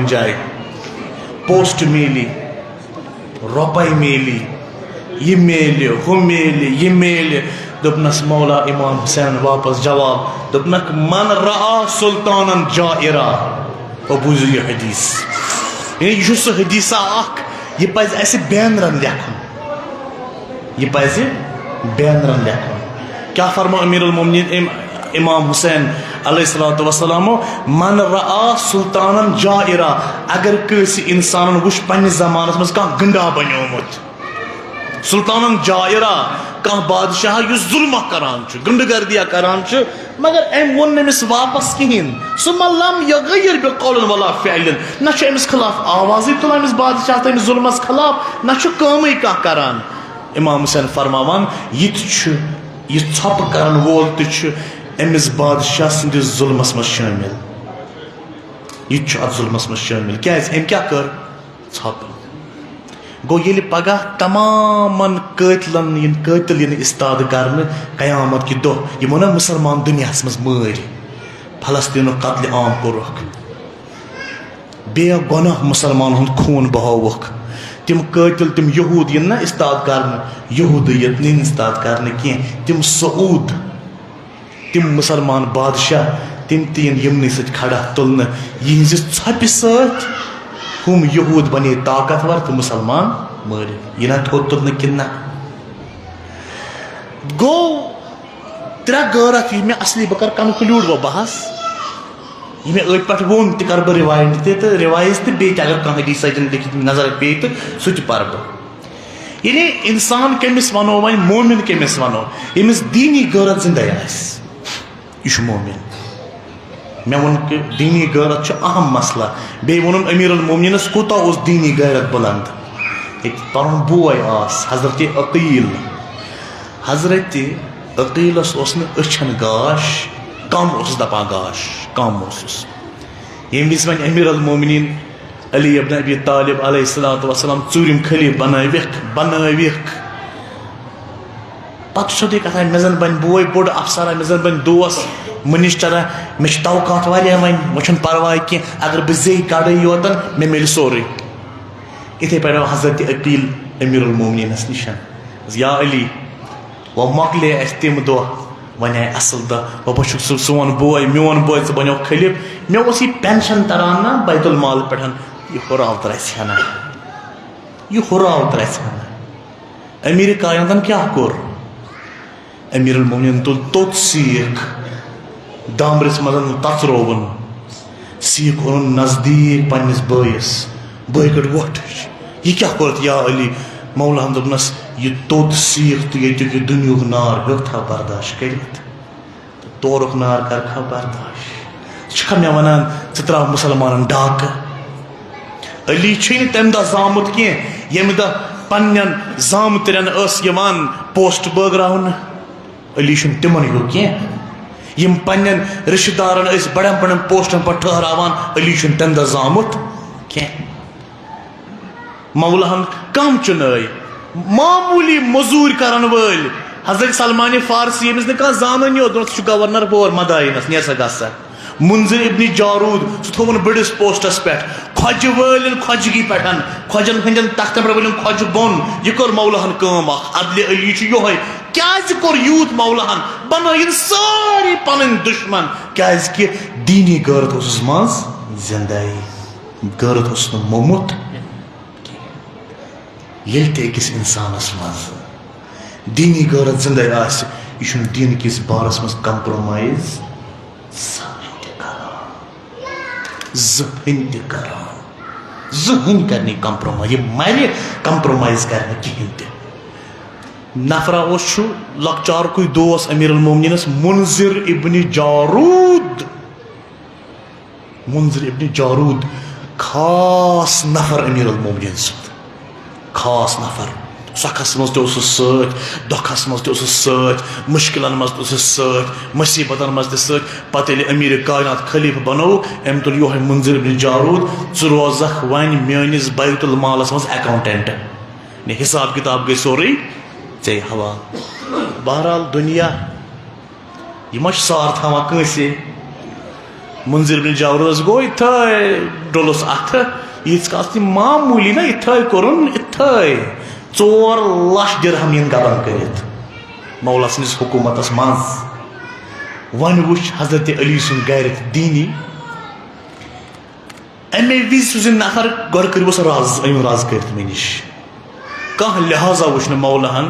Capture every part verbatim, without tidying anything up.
جایہِ۔ پوسٹ میلی، رۄپَے میلی، یہِ میلہِ، ہُہ میلہِ، یہِ میلہِ۔ دوٚپنَس مولا امام حسینن واپس جواب، دوٚپنکھ، "من رعا سلطانن جائرا۔" او بوٗزِو یہِ حدیث۔ یعنی یہِ چھُ سُہ حدیثہ اکھ، یہِ پزِ اسہِ بینرن لیکھُن۔ یہِ پزِ بینرن لیکھُن۔ کیٛاہ فرمو امیر المومنین ام-، امام حسین علیہ الصلوۃ والسلام، "من رعا سلطانن جائرا"، اگر کٲنٛسہِ انسانن وٕچھ پننِس زمانس منٛز کانٛہہ گنڈا بنیومُت، سلطانن جائرا، کانٛہہ بادشاہ یُس ظلمہ کران چھُ، غنڈہ گردیا کران چھُ، مگر أمۍ ووٚن نہٕ أمِس واپس کِہیٖنۍ۔ ثم لم یغیر بقول ولا فعل، نہ چھُ أمِس خلاف آوازٕے تُلان أمِس بادشاہ تہٕ أمِس ظلمس خلاف، نہ چھُ کٲمٕے کانٛہہ کران۔ امام حسین فرماوان، یہِ تہِ چھُ، یہِ ژھۄپہٕ کرن وول تہِ چھُ أمِس بادشاہ سٕنٛدِس ظلمس منٛز شٲمِل۔ یہِ تہِ چھُ اتھ ظلمس منٛز شٲمِل۔ کیازِ؟ أمۍ کیٛاہ کٔر؟ ژھۄپہٕ۔ گوٚو، ییٚلہِ پگاہ تمامن قٲتلن یِن، قٲتل یِن استاد کرنہٕ قیامت کہِ دۄہ، یِمو نا مسلمان دُنیاہس منٛز مٲرۍ، فلسطینُک قتل عام کوٚرُکھ، بے گۄناہ مسلمانن ہُنٛد خوٗن بہووُکھ، تِم قٲتل، تِم یہوٗد یِن نا استاد کرنہٕ، یہوٗدیت نہٕ یِن استاد کرنہٕ کینٛہہ، تِم سعود، تِم مسلمان بادشاہ، تِم تہِ یِن یِمنٕے سۭتۍ کھڑا تُلنہٕ۔ یِہنٛزِ ژھۄپہِ سۭتۍ ہُم یہوٗد بنے طاقتور تہٕ مسلمان مٲرِتھ۔ یہِ نہ تھوٚد تُلنہٕ کِنہٕ نہ؟ گوٚو، ترٛےٚ غٲرت، یہِ مےٚ اصلی، بہٕ کرٕ conclude وۄنۍ بحث۔ یہِ مےٚ أتھۍ پٮ۪ٹھ ووٚن تہِ کرٕ بہٕ rewind تہِ تہٕ revise تہِ، بیٚیہِ تہِ اگر کانٛہہ حدیث سجن لیکھِتھ نظر پیٚیہِ تہٕ سُہ تہِ پرٕ بہٕ۔ یعنی انسان کٔمِس ونو وۄنۍ، مومن کٔمِس ونو؟ ییٚمِس دیٖنی غٲرت زندے آسہِ، یہِ چھُ مومن۔ مےٚ ووٚن کہِ دیٖنی غٲرت چھُ اہم مسئلہ۔ بیٚیہِ ووٚنُن امیر المومنینس کوٗتاہ اوس دیٖنی غٲرت بلند۔ ییٚتہِ پنُن بوے آس حضرت عقیل۔ حضرت عقیلس اوس نہٕ أچھن گاش، کم اوسُس دپان گاش، کم اوسُس۔ ییٚمہِ وِزِ وۄنۍ امیر المومنین علی ابن ابی طالب علیہ الصلوۃ والسلام ژوٗرِم خلیفہٕ بنٲوِکھ، بنٲوِکھ۔ پتہٕ چھُ سیوٚدُے کتھا، مےٚ زن بنہِ بوے بوٚڑ افسرا، مےٚ زن بنہِ دوس منسٹرا، مےٚ چھِ توقعات واریاہ وۄنۍ، وۄنۍ چھُنہٕ پرواے کینٛہہ، اگر بہٕ زیٚیہِ کڑٕے یوتن، مےٚ میلہِ سورُے۔ یِتھے پٲٹھۍ آو حضرت عقیل امیر المومنینس نِش، یا علی، وۄنۍ مۄکلے اَسہِ تِم دۄہ، وۄنۍ آے اَصٕل دۄہ۔ وۄنۍ وٕچھُکھ سُہ سون بوے، میون بوے، ژٕ بنیوکھ خلیٖفہٕ۔ مےٚ اوس یہِ پٮ۪نشن تران نا بیت المال پٮ۪ٹھ، یہِ ہُراو ترٛژھِ ہنا، یہِ ہُراو ترٛژھِ ہنا۔ امیر کایناتن کیٛاہ کوٚر؟ امیر المومنین تُل توٚت سیٖکھ، دامبرِس منٛز تژرووُن، سیٖکھ اوٚنُن نزدیٖک پننِس بٲیِس۔ بٲے کٔڑ وۄٹھ ہِش۔ یہِ کیٛاہ کوٚرُتھ یا علی؟ مولاہن دوٚپنس، یہِ توٚت سیٖکھ تہٕ ییٚتیُک یہِ دُنیُک نار ہیوٚکھ تھا برداشت کٔرِتھ؟ تہٕ تورُک نار کرکھا برداشت؟ ژٕ چھُکھا مےٚ ونان، ژٕ تراو مسلمانن ڈاکہٕ؟ علی چھُے نہٕ تمہِ دۄہ زامُت کینٛہہ، ییٚمہِ دۄہ پننٮ۪ن زامتٕرٮ۪ن ٲس یِوان پوسٹ بٲگراونہٕ۔ علی چھُنہٕ تِمن ہیوٗ کینٛہہ۔ یِم پننٮ۪ن رشتہٕ دارن ٲسۍ بڑٮ۪ن بڑٮ۪ن پوسٹن پٮ۪ٹھ ٹھہراوان، علی چھُنہٕ تمہِ دۄہ زامُت کینٛہہ۔ مولاہن کم چُنٲے، معموٗلی مٔزوٗرۍ کرن وٲلۍ۔ حضرت سلمان فارسی، ییٚمِس نہٕ کانٛہہ زانٲنی اوس، دوٚپُن، "ژٕ چھُکھ گورنر ہور مداینس، نیر سا گژھ سا۔" منذر ابن جارود، سُہ تھوٚوُن بٔڑِس پوسٹس پٮ۪ٹھ، کھۄجہِ وٲلٮ۪ن کھۄجگی پٮ۪ٹھ، کھۄجن ہٕنٛدٮ۪ن تختن پٮ۪ٹھ وٲلِن کھۄجہِ بۄن۔ یہِ کٔر مولاہن کٲم اکھ۔ عدل علی چھُ یِہوٚے۔ کیٛازِ کوٚر یوٗت مولاہن؟ بنٲیِن سٲری پنٕنۍ دُشمن، کیٛازِ کہِ دیٖنی غٲرت اوسُس منٛز زندے، غٲرت اوسُس نہٕ موٚمُت۔ ییٚلہِ تہِ أکِس اِنسانَس منٛز دیٖنی غٲرت زِندَے آسہِ، یہِ چھُنہٕ دیٖن کِس بارَس منٛز کمپرومایز زٕہٕنۍ تہِ کران۔ زٕہٕنۍ تہِ کران۔ زٕہٕنۍ کرِ نہٕ یہِ کمپرومایز۔ یہِ مَرِ کمپرومایز کرِ نہٕ کِہیٖنۍ تہِ۔ نفرا اوس، چھُ لۄکچارکُے دوس امیر المومنینس، منذر ابن جارود۔ منذر ابن جارود، خاص نفر امیر المومنین سُنٛد، خاص نفر۔ سۄکھس منٛز تہِ اوسُس سۭتۍ، دۄکھس منٛز تہِ اوسُس سۭتۍ، مُشکلن منٛز تہِ اوسُس سۭتۍ، مُصیبتن منٛز تہِ سۭتۍ۔ پتہٕ ییٚلہِ امیر کائنات خلیفہٕ بنوو، أمۍ تُل یِہوٚے منذر ابن جارود، "ژٕ روزکھ وۄنۍ میٲنِس بیت المالس منٛز accountant۔" یعنی حساب کتاب گٔے سورُے ژےٚ حوالہٕ۔ بہرحال، دُنیا یہِ ما چھُ سار تھاوان کٲنٛسے؟ منذر بن جورس گوٚو یِتھٲے، ڈوٚلُس اَتھٕ، ییٖتِس کالس تہِ معموٗلی نہ یِتھٲے کوٚرُن، یِتھٲے۔ ژور لچھ درہم یِن گبن کٔرِتھ۔ مولا سٕنٛدِس حکوٗمتس منٛز۔ وۄنۍ وٕچھ حضرت علی سُنٛد غیرت دینی۔ اَمے وِزِ سوٗزِن نفر، گۄڈٕ کٔرِوس راز، أنِو راز کٔرِتھ مےٚ نِش۔ کانٛہہ لحاظہ وٕچھ نہٕ مولاہن۔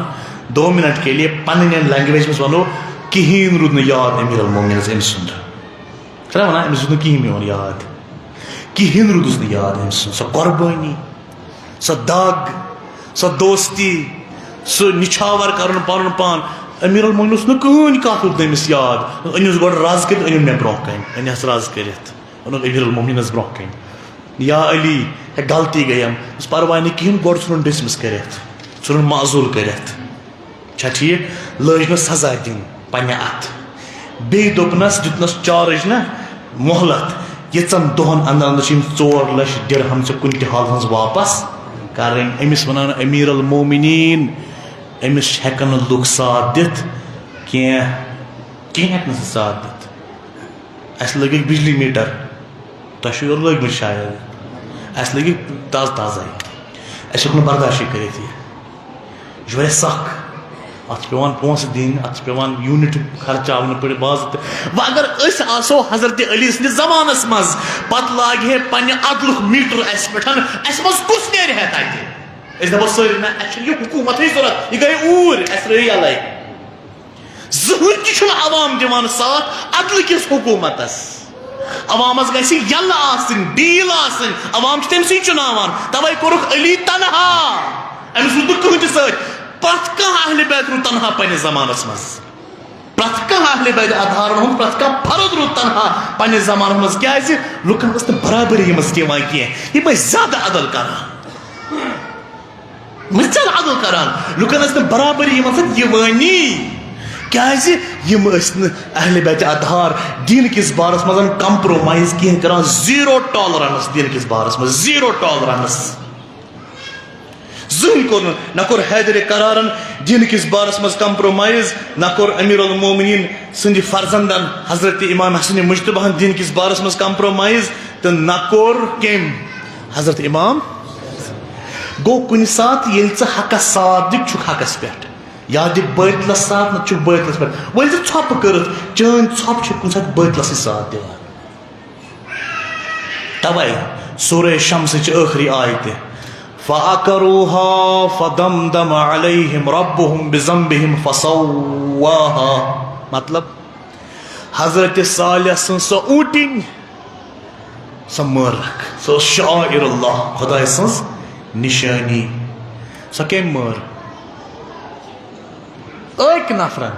دو منٹ کے لیے پنٕنٮ۪ن لینگویج منٛز ونو، کِہیٖنۍ روٗد نہٕ یاد امیر المومنینس أمۍ سُنٛد۔ چھُنہ ونان، أمِس روٗد نہٕ کِہیٖنۍ میون یاد۔ کِہیٖنۍ روٗدُس نہٕ یاد أمۍ سُنٛد۔ سۄ قۄربٲنی، سۄ دگ، سۄ دوستی، سُہ نِچھاور کرُن پنُن پان۔ امیر المومنین اوس نہٕ کٕہٕنۍ کتھ روٗد نہٕ أمِس یاد۔ أنِس گۄڈٕ راز کٔرِتھ، أنِن مےٚ برونٛہہ کنہِ، أنِس راز کٔرِتھ۔ اوٚنُکھ امیر المومنینس برونٛہہ کنہِ۔ یا علی، ہے غلطی گٔیم۔ دوٚپُس پرواے نہٕ کِہیٖنۍ، گۄڈٕ ژھٕنُن ڈسمس کٔرِتھ، ژھٕنُن معزول کٔرِتھ۔ چھا ٹھیٖک؟ لٲج نہٕ سزا دِنۍ پننہِ اتھٕ۔ بیٚیہِ دوٚپنس، دیُتنس چارج نہ، مۄہلت، ییٖژن دۄہن اندر اندر چھِ یِم ژور لچھ درہم ژےٚ کُنہِ تہِ حالس منٛز واپس کرٕنۍ۔ أمِس ونان امیر المومنین، أمِس ہٮ۪کن نہٕ لُکھ ساتھ دِتھ کینٛہہ، کِہیٖنۍ ہٮ۪کہِ نہٕ سُہ ساتھ دِتھ۔ اَسہِ لٲگِکھ بجلی میٖٹر، تۄہہِ چھِو یورٕ لٲگمٕتۍ شاید، اَسہِ لٲگِکھ تازٕ تازَے۔ اَسہِ ہیوٚک نہٕ برداشٕے کٔرِتھ یہِ۔ یہِ چھُ واریاہ سَخ۔ اَتھ چھِ پٮ۪وان پونٛسہٕ دِنۍ، اَتھ چھِ پٮ۪وان یوٗنِٹ خرچاونہٕ پٲٹھۍ باضٲبطہٕ۔ وۄنۍ اگر أسۍ آسو حضرت علی سٕنٛدِس زمانَس منٛز، پَتہٕ لاگہِ ہے پنٛنہِ عدلُک میٖٹر اَسہِ پٮ۪ٹھ، اَسہِ منٛز کُس نیرِ ہے تَتہِ؟ أسۍ دَپو سٲری، نہ، اَسہِ چھُنہٕ یہِ حکوٗمتٕے ضوٚرَتھ، یہِ گٔے اوٗرۍ، اَسہِ رٲوۍ یَلَے۔ زٕہٕنۍ تہِ چھُنہٕ عوام دِوان ساتھ عدلہٕ کِس حکوٗمتس۔ عوامس گژھِ یلہٕ آسٕنۍ، ڈیٖل آسٕنۍ، عوام چھُ تٔمۍ سٕے چُناوان۔ توے کوٚرُکھ علی تنہا، أمِس روٗد نہٕ کٕہٕنۍ تہِ سۭتۍ۔ پرٛٮ۪تھ کانٛہہ اہلِ بیت روٗد تنہا پننِس زمانس منٛز۔ پرٛٮ۪تھ کانٛہہ اہلِ بیت اطہارن ہُنٛد پرٛٮ۪تھ کانٛہہ فرد روٗد تنہا پننِس زمانس منٛز۔ کیازِ؟ لُکن ٲس نہٕ برابری یِمن سۭتۍ یِوان کینٛہہ، یِم ٲسۍ زیادٕ عدل کران۔ مٔژھٮ۪ن عدل کران، لُکن ٲس نہٕ برابری یِمن سۭتۍ یِوٲنی۔ کیازِ؟ یِم ٲسۍ نہٕ اہل بیت اطہار دین کِس بارس منٛز compromise کینٛہہ کران، zero tolerance دین کِس بارس منٛز، zero tolerance۔ زٕہٕنۍ کوٚر نہٕ، نہ کوٚر حیدر کرارن دین کِس بارس منٛز compromise، نہ کوٚر امیر المومنین سٕنٛدِ فرزندن حضرت امام حسن مجتبیٰ ہن دین کِس بارس منٛز compromise، تہٕ نہ کوٚر کٔمۍ؟ حضرت امام۔ گوٚو کُنہِ ساتہٕ ییٚلہِ ژٕ حقس ساتھ دِکھ، چھُکھ حقس پٮ۪ٹھ۔ یا دِ بٲطلس ساتھ، نہ چھُکھ بٲطلس پٮ۪ٹھ۔ وۄنۍ ییٚلہِ ژٕ ژھۄپہٕ کٔرٕتھ، چٲنۍ ژھۄپہٕ چھِ کُنہِ ساتہٕ بٲطلسٕے ساتھ دِوان۔ توے سورہ شمسٕچ ٲخری آیتہِ، فَعَقَرُوهَا فَدَمْدَمَ عَلَيْهِمْ رَبُّهُمْ بِذَنبِهِمْ فَسَوَّاهَا۔ مطلب، حضرت صالح سٕنٛز سۄ اوٗنٹِنۍ، سۄ مٲرکھ، سۄ ٲس شعائر اللہ، خۄداے سٕنٛز نِشٲنی۔ سۄ کٔمۍ مٲر؟ أکۍ نفرن،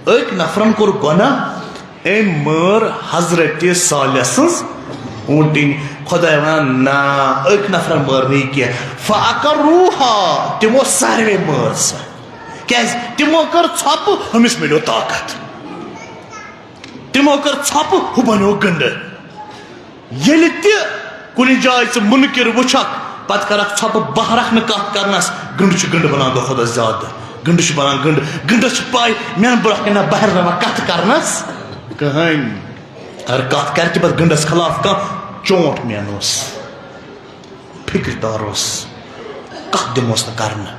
أکۍ نفرن کوٚر گۄناہ، أمۍ مٲر حضرت صالح سٕنٛز اوٗنٹِنۍ۔ خۄداے ونان، نہ، أکۍ نفرن مٲر نہٕ یہِ کینٛہہ۔ فَعَقَرُوهَا، تِمو ساروے مٲر سۄ۔ کیازِ؟ تِمو کٔر ژھۄپہٕ، ہُمِس مِلیو طاقت۔ تِمو کٔر ژھۄپہٕ، ہُہ بنیو گنڈٕ۔ ییٚلہِ تہِ کُنہِ جایہِ ژٕ مُنکِر وٕچھکھ، پتہٕ کرکھ ژھۄپہٕ، بہرکھ نہٕ کتھ کرنس، گنڈٕ چھُ گنڈٕ بنان دۄہ کھۄتہٕ دۄہ زیادٕ۔ گنڈٕ چھُ بنان گنڈٕ۔ گنڈس چھِ پاے، مےٚ برونٛہہ کنہِ نہ بہر نہ کتھ کرنس کٕہٕنۍ۔ اگر کتھ کرِ تہِ پتہٕ گنڈس خلاف کانٛہہ، چونٹ مینوس، فکر تاروس، کتھ دِموس نہٕ کرنہٕ۔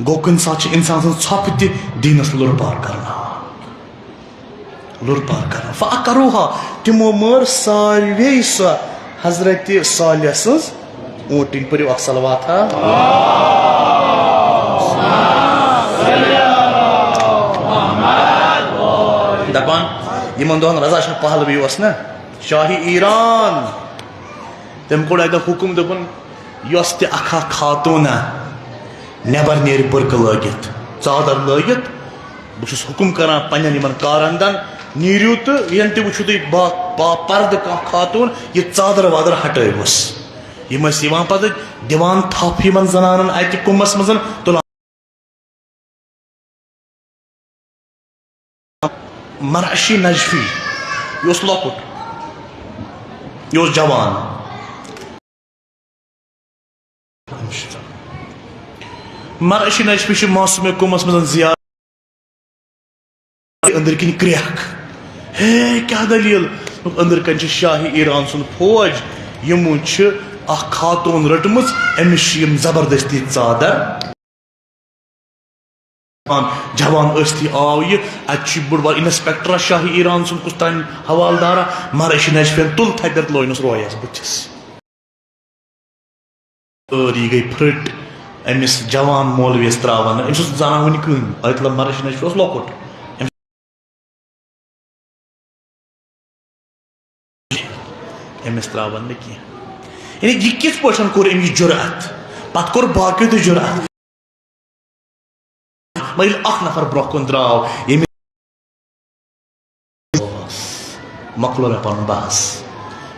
گوٚو کُنہِ ساتہٕ چھِ اِنسان سٕنٛز ژھۄپہٕ تہِ دیٖنَس لُرٕ پار کرناوان۔ لُرٕ پار کرناوان۔ فَعَقَرُوهَا، تِمو مٲر ساروے سۄ حضرت صالح سٕنٛز اوٗنٹِنۍ۔ پٔرِو اکھ صلوات ہا۔ دپان، یِمن دۄہن رضا شاہ پہلوی اوس نا، شاہی ایران، تٔمۍ کوٚڑ اَکہِ دۄہ حُکُم، دوٚپُن، یۄس تہِ اکھ اکھ خاتوٗنہ نٮ۪بر نیرِ بُرقہٕ لٲگِتھ، ژادر لٲگِتھ، بہٕ چھُس حُکُم کران پننٮ۪ن یِمن کارندن، نیٖرِو تہٕ ییٚلہِ تہِ وٕچھِو تُہۍ با-، با پردٕ کانٛہہ خاتوٗن، یہِ ژادر وادر ہٹٲوِس۔ یِم ٲسۍ یِوان پتہٕ دِوان تھپھ یِمن زنانن اتہِ کُمبس منٛز، تُلان۔ مرعشی نجفی، یہِ اوس لۄکُٹ، یہِ اوس جوان۔ مرعشی نجفی چھُ موسمِ کُمبس منٛز زیارت۔ أنٛدٕرۍ کِنۍ کرٛٮ۪کھ۔ ہے، کیٛاہ دٔلیٖل؟ دوٚپُکھ، أنٛدٕرۍ کَنۍ چھِ شاہہِ ایران سُنٛد فوج، یِمو چھِ اکھ خاتوٗن رٔٹمٕژ، أمِس چھِ یِم زبردستی ژادان۔ جوان ٲسۍتھٕے آو یہِ، اَتہِ چھُ یہِ بوٚڑ بار انسپیکٹرا شاہہِ ایران سُنٛد کُس تام حوالہٕ دارا، مگر أسۍ چھِ نجفین تُل تھپٮ۪ر تہٕ لوینَس رویَس بٕتھِس۔ ٲر یہِ گٔے پھٕٹ، أمِس جوان مولویَس ترٛاوان نہٕ، أمِس اوس نہٕ زانان وٕنہِ کٕہٕنۍ، آیت اللہ مرش نش اوس لۄکُٹ۔ أمِس ترٛاوان نہٕ کینٛہہ۔ یعنی یہِ کِتھ پٲٹھۍ کوٚر أمۍ یہِ جُرأت؟ پَتہٕ کوٚر باقیو تہِ جُرأت۔ وۄنۍ ییٚلہِ اکھ نفر برونٛہہ کُن درٛاو، ییٚمہِ مۄکلو مےٚ پنُن بحث۔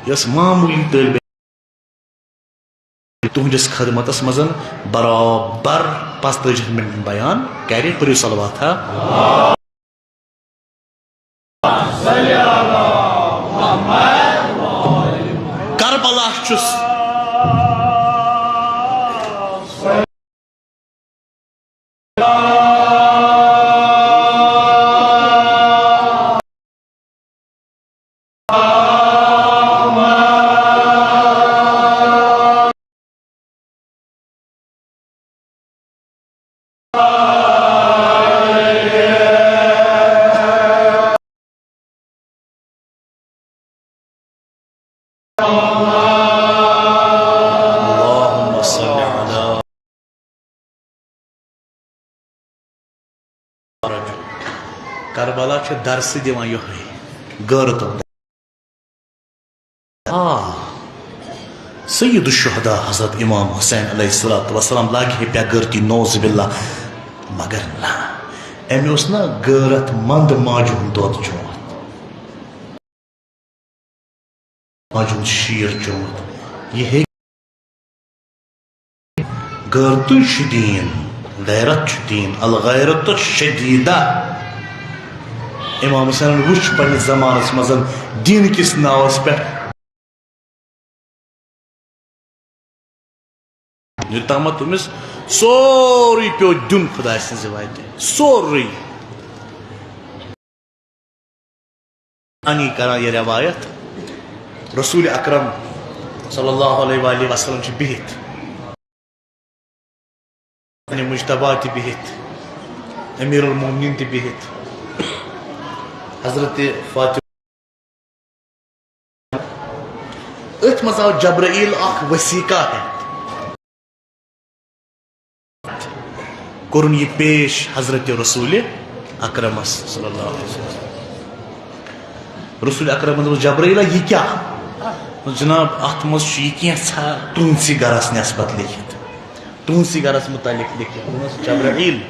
یہِ ٲس معموٗلی طٲلبہِ علم۔ تُہنٛدِس خدمتس منٛز برابر پانٛژتٲجی منٹن بیان کرِ، پٔرِو صلوات ہا۔ کربلا چھُس۔ اللهم صل على کربلا چھِ درسہٕ دِوان یِہوٚے غٲرت۔ آ، سید الشہداء حضرت امام حسین علیہ الصلوۃ والسلام لاگہِ ہے بے غٲرتی، نعوذ باللہ۔ مگر نہ، أمۍ اوس نہ غٲرت مند ماجہِ ہُنٛد دۄد چومُت۔ ماجہِ ہُنٛد شیر چومُت۔ یہِ ہیٚکہِ غٲرتٕے چھُ دیٖن، غیرت چھُ دیٖن، الغیرت شدیدہ۔ امام حسینن وُچھ پننِس زمانس منٛز دیٖن کِس ناوس پٮ۪ٹھ۔ یوٚتامَتھ أمِس سورُے پیوٚو دیُن خۄداے سٕنٛزِ وَتہِ، سورُے۔ انی کران یہِ روایت، رسول اکرم صلی اللہ علیہ وآلہ وسلم چھِ بِہِتھ، پننہِ مجتبیٰ تہِ بِہِتھ، امیر المومنین تہِ بِہِتھ، حضرت فاطمہ۔ أتھۍ منٛز آو جبرائیل اکھ وثیقہ ہٮ۪تھ۔ کوٚرُن یہِ پیش حضرت رسول اکرمس صلی اللہ علیہ وسلم۔ رسول اکرمن دوٚپُس، "جبرائیلہ، یہِ کیٛاہ؟" دوٚپُس، "جناب، اتھ منٛز چھُ یہِ کینٛژھا تُہنٛدسٕے گرس نسبت لیکھِتھ، تُہنٛدسٕے گرس متعلق لیکھِتھ۔" دوٚپمس، "جبرائیل۔"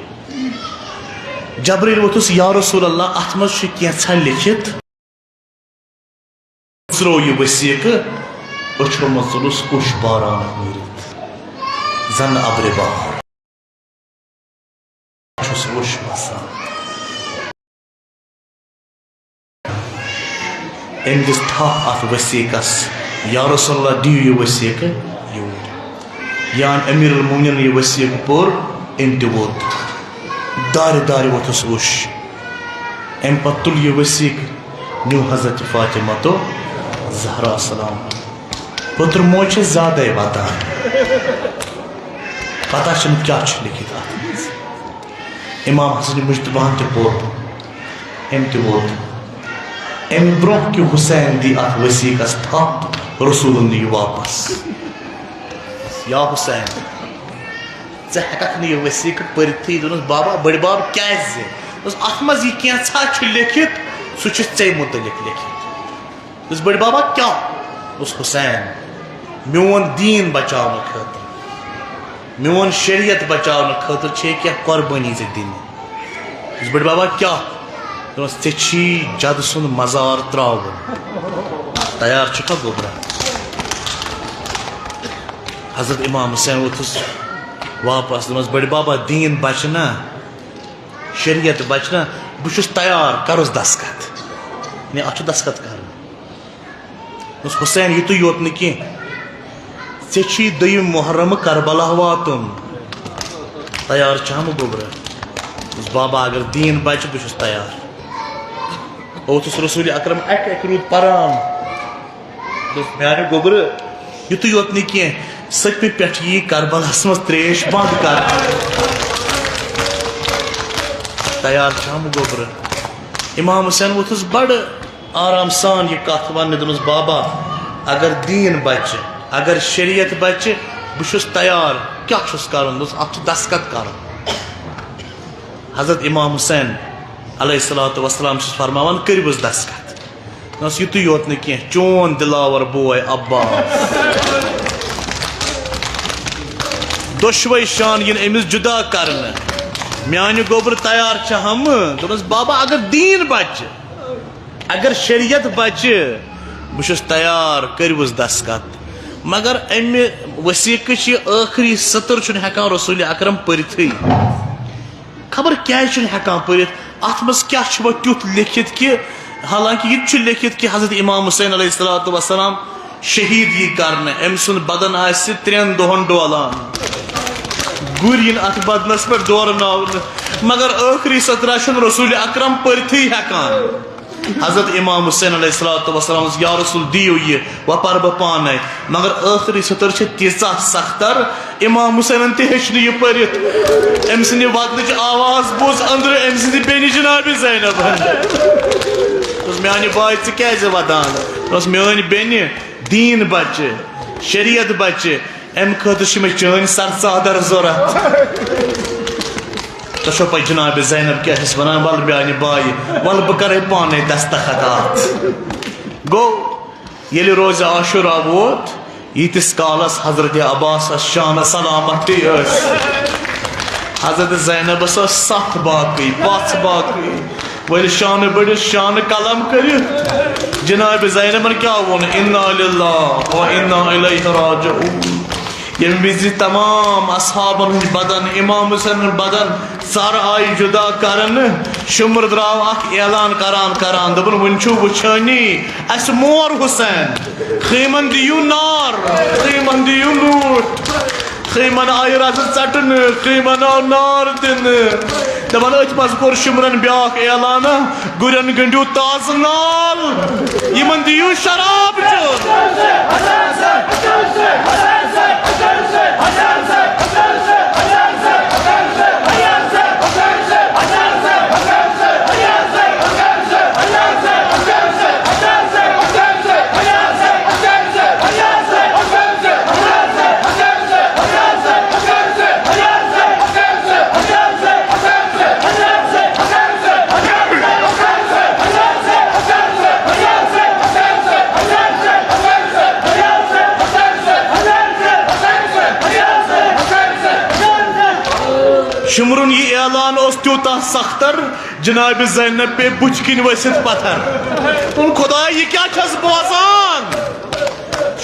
جبرائیل ووٚتھُس، "یا رسول اللہ، اتھ منٛز چھُ کینٛژھا لیکھِتھ۔" ژرو یہِ وثیقہٕ، أچھو منٛز ژوٚلُس اوٚش باران نیٖرِتھ، زن ابرِ بہار چھُس اوٚش وسان۔ أمۍ دِژ تھپھ اتھ وثیقس، "یا رسول اللہ، دِیِو یہِ وثیقہٕ یوٗرۍ۔" یا امیر المومنین یہِ وثیقہٕ پوٚر، أمۍ تہِ ووٚتھ۔ دارِ دارِ ووٚتھُس اوٚش۔ امہِ پتہٕ تُل یہِ وثیقہٕ، نیوٗ حضرت فاطمہ تو زہرا سلام۔ پٔتٕر موج چھےٚ زیادَے وَدان۔ پتہ چھَنہٕ کیٛاہ چھُ لیکھِتھ اَتھ منٛز۔ امام حسن مجتبیٰ ہن تہِ پوٚر۔ أمۍ تہِ ووٚت۔ امہِ برونٛہہ کہِ حسین دی اتھ وثیقس تھپھ، رسولن نِیہِ واپس۔ یا حسین، ژٕ ہیٚککھ نہٕ یہِ وثیقہٕ پٔرتھٕے۔ دوٚپنس، "بابا، بٔڈۍ بب کیٛازِ؟ دوٚپنس، اتھ منٛز یہِ کینٛژھا چھُ لیکھِتھ، سُہ چھُ ژےٚ متعلق لیکھِتھ۔" دوٚپنس، "بٔڈۍ بابا، کیٛاہ؟" دوٚپنس، "حسین، میون دیٖن بچاونہٕ خٲطرٕ، میون شریعت بچاونہٕ خٲطرٕ چھے کینٛہہ قۄربٲنی ژےٚ دِنہِ۔" دوٚپنس، "بٔڈۍ بابا، کیٛاہ؟" دوٚپنس، "ژےٚ چھی جدٕ سُنٛد مزار ترٛاوُن۔ تیار چھُکھا گوٚبرا؟" حضرت امام حسین ووٚتھُس واپس، دوٚپنس، "بٔڈۍ بابا، دیٖن بچہِ نا، شریعت بچہِ نا، بہٕ چھُس تیار، کرُس دستخط۔" نے، اتھ چھُ دستخط کرُن۔ دوٚپنس، "حسین، یِتُے یوت نہٕ کینٛہہ، ژےٚ چھی دوٚیِم محرم کربلا واتُن۔ تیار چھا مےٚ گوٚبرا؟" دوٚپنس، "بابا، اگر دیٖن بچہِ، بہٕ چھُس تیار۔" اوسُس رسول اکرم اکہِ اکہِ روٗد پران۔ دوٚپُس، میانہِ گوٚبرٕ، یُتُے یوت نہٕ کینٛہہ، سٔتمہِ پٮ۪ٹھ یی کربلاہس منٛز تریش بنٛد کرنہٕ۔ تیار چھام گوٚبرٕ؟ امام حسین ووٚتھُس بڑٕ آرام سان یہِ کتھ وننہِ، دوٚپنس، بابا، اگر دیٖن بچہِ، اگر شریعت بچہِ، بہٕ چھُس تیار۔ کیٛاہ چھُس کرُن؟ دوٚپُس، اتھ چھُ دستخط کرُن۔ حضرت امام حسین علیہ الصلوۃ والسلام چھُس فرماوان، کٔرِوُس دستخط۔ دوٚپنس، یُتُے یوت نہٕ کینٛہہ، چون دلاور بوے عباس۔ دۄشوے شان یِن أمِس جدا کرنہٕ۔ میانہِ گوٚبرٕ تیار چھِ ہمہٕ؟ دوٚپنس، بابا، اگر دیٖن بچہِ، اگر شریعت بچہِ، بہٕ چھُس تیار، کٔرِوُس دستخط۔ مگر امہِ وثیقٕچ یہِ ٲخری سطر چھُنہٕ ہٮ۪کان رسول اکرم پٔرِتھٕے۔ خبر کیازِ چھُنہٕ ہٮ۪کان پٔرِتھ؟ اتھ منٛز کیٛاہ چھُ وۄنۍ تیُتھ لیکھِتھ کہِ، حالانکہِ یہِ تہِ چھُ لیکھِتھ کہِ حضرت امام حسین علیہ الصلوۃ والسلام شہید یی کرنہٕ، أمۍ سُنٛد بدن آسہِ ترٛٮ۪ن دۄہن ڈولان، گُرۍ یِن اتھ بدنس پٮ۪ٹھ دورناونہٕ، مگر ٲخری سطرہ چھُنہٕ رسول اکرم پٔرتھٕے ہٮ۪کان۔ حضرت امام حسین علیہ الصلوۃ والسلام ووٚنُس، یا رسول، دِیِو یہِ، وۄنۍ پرٕ بہٕ پانے۔ مگر ٲخری سطر چھِ تیٖژاہ سختر، امام حسینن تہِ ہیٚچھ نہٕ یہِ پٔرِتھ۔ أمۍ سٕنٛدِ ودنٕچ آواز بوٗز أنٛدرٕ أمۍ سٕنٛزِ بیٚنہِ جناب زینبن۔ دوٚپُس، میانہِ بایہِ، ژٕ کیازِ ودان؟ دوٚپُس، میٲنۍ بیٚنہِ، دیٖن بچہِ، شریعت بچہِ، امہِ خٲطرٕ چھِ مےٚ چٲنۍ سر ژادر ضوٚرتھ۔ تۄہہِ چھو پَے جناب زینب کیٛاہ چھَس وَنان؟ وَلہٕ میٛانہِ بایہِ، وَلہٕ بہٕ کَرَے پانَے دستخط اَتھ۔ گوٚو، ییٚلہِ روزِ عاشورا ووت، ییٖتِس کالَس حضرت عباسَس شانہٕ سلامتی ٲس، حضرت زینبَس ٲس سَتھ باقٕے، پَژھ باقٕے۔ وۄنۍ ییٚلہِ شانہٕ بٔڑِس شانہٕ قلم کٔرِتھ، جناب زینبَن کیٛاہ ووٚن؟ انا للہ و انا الیہ راجعون۔ ییٚمہِ وِزِ تمام اصحابن ہٕنٛدۍ بدن، امام حسینن ہٕنٛدۍ بدن، سر آیہِ جدا کرنہٕ، شُمر درٛاو اکھ اعلان کران کران، دوٚپُن، وُنہِ چھُو وُچھٲنی اَسہِ مور حسین، خیمن دِیِو نار، خیمن دِیِو لوٗٹھ۔ خیمن آیہِ رزٕ ژٹنہٕ، خیمن آو نار دِنہٕ۔ دپان، أتھۍ منٛز کوٚر شُمرن بیٛاکھ اعلانہ، گُرٮ۪ن گٔنٛڈِو تازٕ نال، یِمن دِیِو شراب چیوٚن۔ شُمرُن یہِ اعلان اوس تیوٗتاہ سختر، جناب زینب پیٚیہِ بُتھِ کِنۍ ؤسِتھ پتھر۔ دوٚپُن، خداے، یہِ کیٛاہ چھَس بوزان؟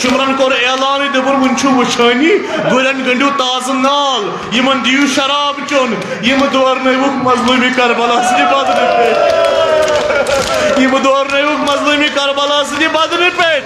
شُمرن کوٚر اعلانٕے، دوٚپُن، وُنہِ چھُ وُچھٲنی، گُرٮ۪ن گٔنٛڈِو تازٕ نال، یِمن دِیِو شراب چیوٚن، یِم دورنٲوُکھ مظلوٗمِ کربلا سٕنٛدِ بدنہٕ پٮ۪ٹھ۔ یِم دورنٲوُکھ مظلوٗمِ کربلا سٕنٛدِ بدنہٕ پٮ۪ٹھ۔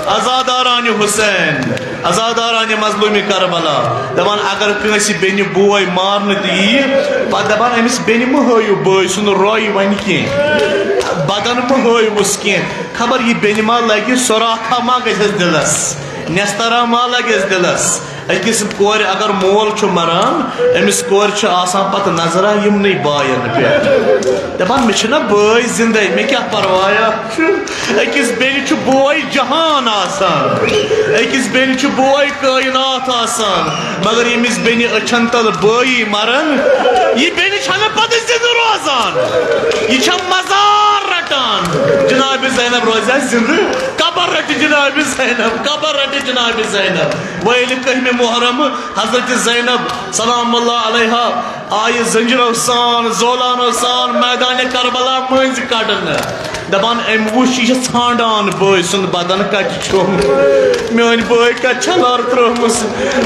عزادارانِ حسین، عزادارانِ مظلوٗمِ کربلا، دپان، اگر کٲنٛسہِ بیٚنہِ بوے مارنہٕ تہِ یِیہِ، پتہٕ دپان، أمِس بیٚنہِ مہٕ ہٲیِو بٲے سُنٛد روے وۄنۍ کینٛہہ، بدن مہٕ ہٲیوُس کینٛہہ، خبر یہِ بیٚنہِ ما لگہِ، سۄراتھا ما گژھٮ۪س دِلس، نٮ۪سترا ما لگٮ۪س دِلس۔ أکِس کورِ اگر مول چھُ مران، أمِس کورِ چھُ آسان پتہٕ نظرا یِمنٕے باین پٮ۪ٹھ۔ دپان، مےٚ چھِنہ بٲے زندے، مےٚ کیٛاہ پروایا چھُ؟ أکِس بیٚنہِ چھُ بوے جہان آسان، أکِس بیٚنہِ چھُ بوے کائنات آسان، مگر ییٚمِس بیٚنہِ أچھن تل بٲیی مرن، یہِ بیٚنہِ چھنہٕ پتہٕ زندٕ روزان، یہِ چھےٚ مزار رٹان۔ جناب زینب روزِ ہا زندٕ، قبر رٹہِ جناب زینب، قبر رٹہِ جناب زینب۔ وۄنۍ ییٚلہِ کٔہمہِ محرم حضرت زینب سلام اللہ علیہا آیہِ زنجیرو سان، زولانو سان میدان کربلا مٔنٛزۍ کڑنہٕ۔ دپان، أمۍ وُچھ، یہِ چھِ ژھانڈان بٲے سُنٛد بدن کتہِ چھُم۔ میٲنۍ بٲے کتہِ چھےٚ لر ترٲومٕژ؟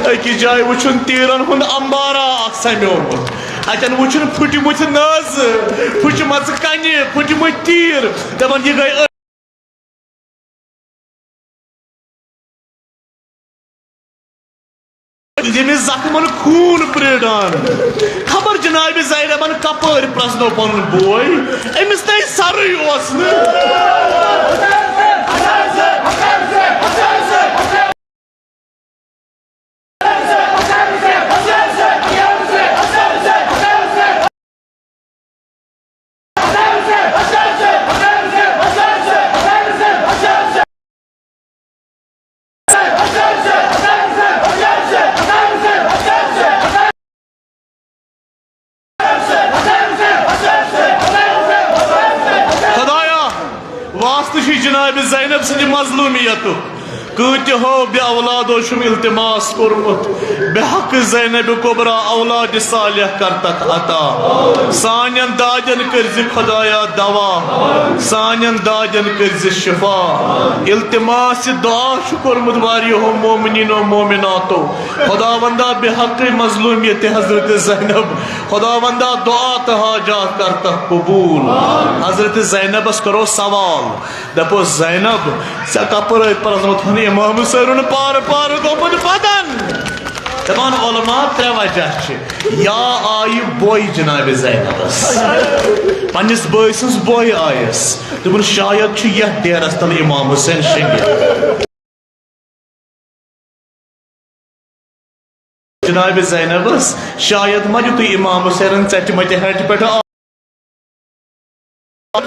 أکِس جایہِ وُچھُن تیٖرن ہُنٛد امبارا اکھ سمیومُت۔ اتٮ۪ن وُچھُن پھُٹمٕتۍ نٲزٕ، پھُچمژٕ کنہِ، پھُٹمٕتۍ تیٖر۔ دپان، یہِ گٔے ییٚمہِ زخمن خوٗن پریڑان۔ خبر جناب زینبن کپٲرۍ پرزنوو پنُن بوے، أمِس تہِ سرٕے اوس نہٕ۔ خدایا، واسطہٕ چھُے جناب زینب سٕنٛدِ مظلومیتُک۔ کۭتِہو بے اولادو چھُم التماس کوٚرمُت، بے حق زینب کبریٰ اولاد صالح کرتکھ عطا۔ سانٮ۪ن دادٮ۪ن کٔرزِ خدایا دوا، سانٮ۪ن دادٮ۪ن کٔرزِ شفا۔ التماس دعا چھُ کوٚرمُت واریاہو مومنیٖنو مومناتو۔ خداوندا، بے حقٕے مظلومیت حضرت زینب، خداوندا، دعا تہٕ حاجات کرتکھ قبول۔ حضرت زینبس کرو سوال، دپو، زینب، ژےٚ کپٲرۍ پرزنوتھن امام حسینن پارٕ پارٕ گوٚمُت بدن؟ دپان علماء، ترٛےٚ وجہ چھِ۔ یا آیہِ بوے جناب زینبس، پننِس بٲے سٕنٛز بوے آیس۔ دوٚپُن، شاید چھُ یتھ ڈیرس تل امام حسین شٔنگِتھ۔ جناب زینبس، شاید ما دیُتُے امام حسینن ژٹہِ متہِ ہٹہِ پٮ۪ٹھ آ-،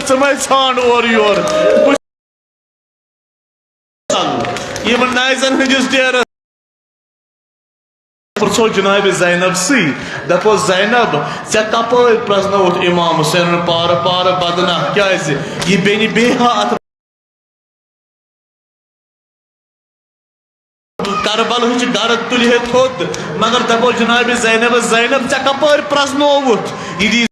ژٕ ما ژھانڈ اورٕ یورٕ۔ یِمن نایزن ہٕنٛدِس ڈیرس پرژھو جناب زینب سٕے، دپو، زینب، ژےٚ کپٲرۍ پرزنووُتھ امام حسینن پارٕ پارٕ بدنہ؟ کیازِ یہِ بیٚنہِ بیٚہہِ ہا اتھ کربلہٕچ گرد تُلہِ ہے تھوٚد، مگر دپو جناب زینب، زینب، ژےٚ کپٲرۍ پرزنووُتھ؟ یہِ دی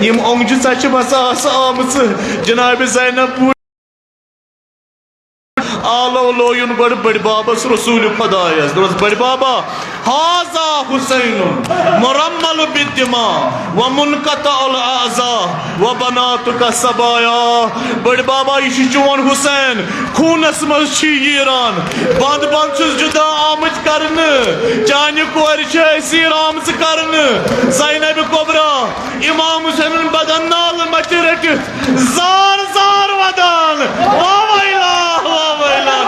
یِم اونٛگجہِ ژۄچہِ بس آسہٕ آمژٕ جناب زینب پوٗرۍ۔ آلو لویُن گۄڈٕ بٔڈۍ بابس رسول خدایس، دوٚپنس، بٔڈۍ بابا، هذا حسین مرمل بالدماء ومنقطع الاعضاء وبناتك سبايا۔ بٔڈۍ بابا، یہِ چھُ چون حسین، خوٗنس منٛز چھی ییٖران، بند بند چھُس جدا آمٕتۍ کرنہٕ، چانہِ کورِ چھِ اسیٖر آمژٕ کرنہٕ۔ زینب کبریٰ، امام حسینن بدن نالہٕ متہِ رٔٹِتھ زار زار ودان، واہ ویلا، واہ ویلا۔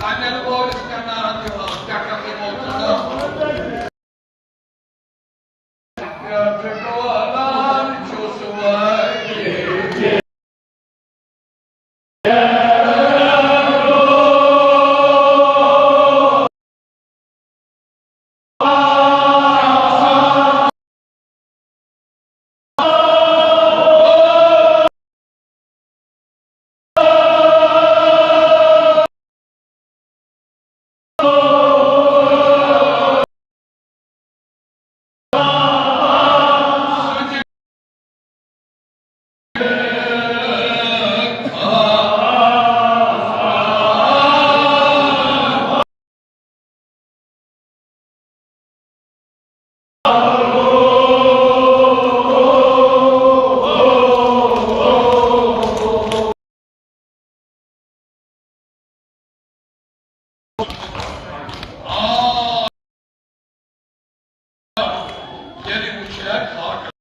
انل وٲلِس کَنان دِوان ٹکر تہٕ موقعہٕ۔ پٮ۪ٹھ وَنان چھُس وۄنۍ۔ آ، ییٚلہِ وٕچھِ ہا خاکہٕ۔